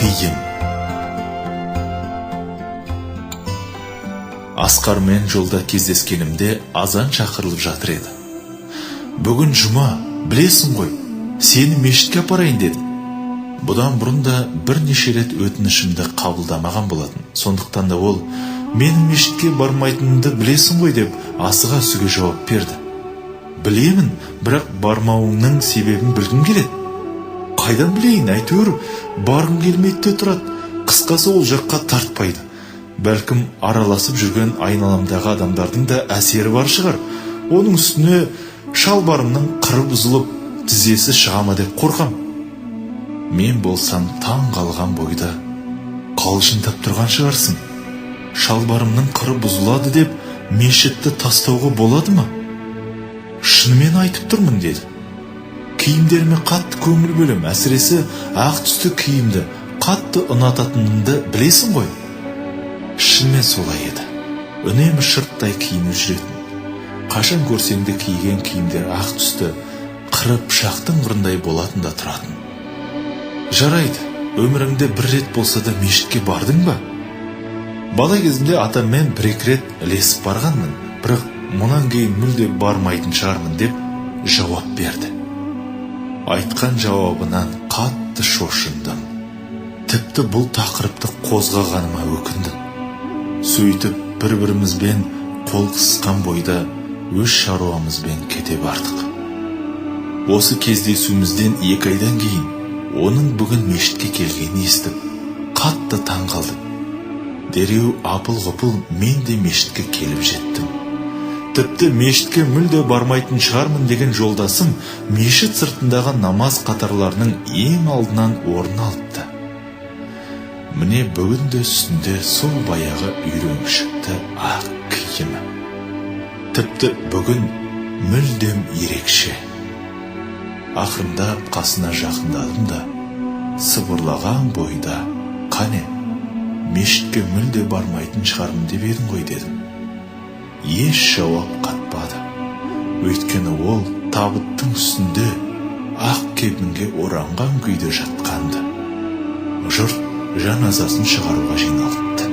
Киім. Асқармен жолда кездескенімде азан шақырылып жатыр еді. Бүгін жұма, білесің ғой, сені мешітке апарайын дедім. Бұдан бұрын да бірнеше рет өтінішімді қабылдамаған болатын. Сондықтан да ол менің мешітке бармайтынымды білесің ғой деп асыға үсіге жауап берді. Білемін, бірақ бармауыңның себебін білгім келеді. Қайдан білейін, әйтеуір барғым келмейді де тұрады. Қысқасы, ол жаққа тартпайды. Бәлкім, араласып жүрген айналамдағы адамдардың да әсері бар шығар. Оның үстіне шалбарымның қыры бұзылып, тізесі шыға ма деп қорқам. Мен болсам таң қалған бойда, қалжыңдап тұрған шығарсың. Шалбарымның қыры бұзылады деп мешітті тастауға болады ма? Шынымен айтып тұрмын, деді. Киімдеріме қатты көңіл бөлем, әсіресе ақ түсті киімді қатты ұнататынымды білесің ғой. Шынымен солай еді. Үнемі шырттай киініп жүретін. Қашан көрсең де киген киімдер ақ түсті, қыры пышақтың қырындай болатын да тұратын. Жарайды, өміріңде бір рет болса да мешітке бардың ба? Бала кезімде атаммен бір-екі рет ілесіп барғанмын, бірақ мұнан кейін мүлде бармайтын шығармын деп жауап берді. Айтқан жауабынан қатты шошындым. Тіпті бұл тақырыпты қозғағаныма өкіндім. Сөйтіп бір-бірімізбен қол қысқан бойда өз шаруамызбен кете бардық. Осы кездесуімізден 2 айдан кейін оның бүгін мешітке келгенін естіп, қатты таң қалдым. Дереу апыл-ғұпыл мен де мешітке келіп жеттім. Тіпті мешітке мүлде бармайтын шығармын деген жолдасым мешіт сыртындағы намаз қатарларының ең алдынан орын алыпты. Міне, бүгін де үстінде сол баяғы үйреншікті ақ киімі. Тіпті бүгін мүлдем ерекше. Ақырындап қасына жақындадым да, сыбырлаған бойда, қане, мешітке мүлде бармайтын шығармын деп едің ғой дедім. Еш жауап қатпады. Өйткені ол табыттың үстінде ақ кебінге оранған күйде жатқанды. Жұрт жаназасын шығаруға жиналыпты.